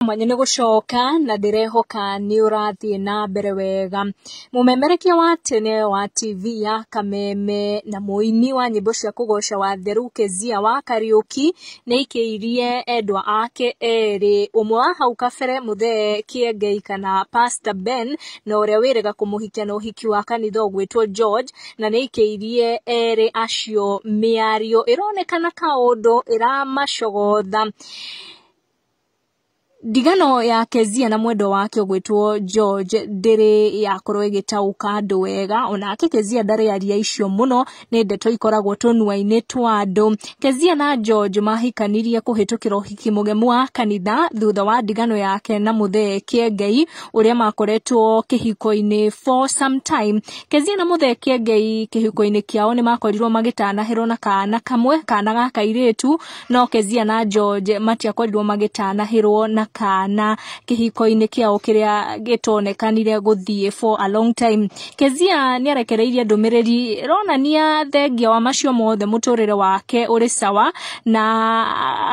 Mwanya nĩ gũcoka na ndĩrehoka nĩ ũrathiĩ na mbere wega. Mũmemerekia wa tene wa TV ya Kameme na mũini wa nyĩmbo cia kũgoca wa Theru Kezia wa Kariũki nĩ aikĩirie endwa ake erĩ, ũmwe wa hau kabere Mũthee Kĩengei kana Pastor Ben na ũrĩa wĩrĩga kũmũhikia na ũhiki wa kanitha ũgwĩtwo George, na nĩ aikĩirie erĩ acio mĩario ĩronekana kaũndũ ĩramacogotha. Ndigano ya Kezia na mwendwa wake ũgwĩtwo George ndĩrĩ yakorwo ĩgĩtaũka andũ wega, onake Kezia ndarĩ aria icio mũno, nĩ ndeto ikoragwo tũnua-inĩ twa andũ. Kezia na George mahikanirie kũhĩtũkĩra ũhiki mũgemu wa kanitha thutha wa ndigano yake na Mũthee Kĩengei ũrĩa makoretwo kĩhiko-inĩ for some time. Kezia na Mũthee Kĩengei kĩhiko-inĩ kĩao nĩ makorirwo magĩtanahĩrwo na kana kamwe, kana ga kairĩtu, no Kezia na George matiakorirwo magĩtanahĩrwo na kana kĩhiko-inĩ kĩao kĩrĩa gĩtonekanire gũthiĩ for a long time. Kezia nĩ arekereirie ndũmĩrĩri ĩronania thengia wa macio mothe mũtũrĩre wake ũrĩ sawa, na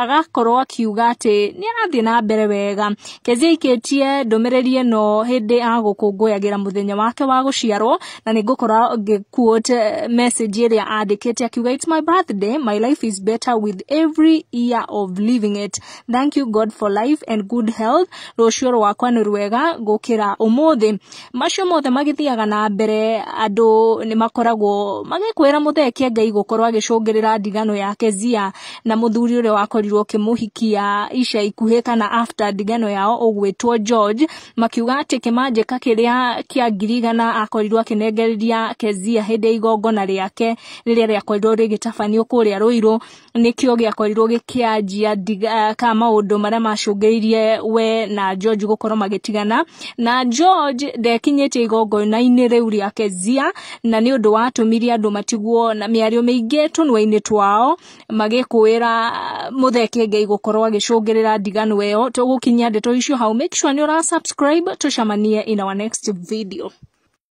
agakorwo akiuga atĩ nĩ arathiĩ na mbere wega. Kezia aikĩtie ndũmĩrĩri ĩno hĩndĩ agũkũngũyagĩra mũthenya wake wa gũciarwo, na nĩ ngũkorwo ngĩ-quote message ĩrĩa andĩkĩte akiuga, "It's my birthday, my life is better with every year of living it. Thank you God for life and good health. Rũciũ rwakwa nĩ rwega gũkĩra ũmũthĩ." Macio mothe magĩthiaga na mbere, andũ nĩ makoragwo magĩkwĩra Mũthee Kĩengei gũkorwo agĩcũngĩrĩra ndigano ya Kezia na mũthuri ũrĩa wakorirwo ũkĩmũhikia ica ikuhĩ kana after ndigano yao ũgwĩtwo George, makiuga atĩ kĩmanjĩka kĩrĩa kĩa 100,000 akorirwo akĩnengereria Kezia hĩndĩ ya igongona rĩake rĩrĩa rĩakorirwo rĩgĩtabanio kũrĩa Ruiru nĩkĩo gĩakorirwo gĩkĩanjia ka maũndũ marĩa macũngĩrĩirie we na George gũkorwo magĩtigana. Na George ndekinyĩtie igongona-inĩ rĩu rĩa Kezia, na nĩ ũndũ watũmire andũ matigwo na mĩario mĩingĩ tũnua-inĩ twao magĩkũĩra Mũthee Kĩengei gũkorwo agĩcũngĩrĩra ndigano ĩyo. Tũgũkinyia ndeto icio hau, make sure nĩ ũra subscribe, tũcemanie in our next video.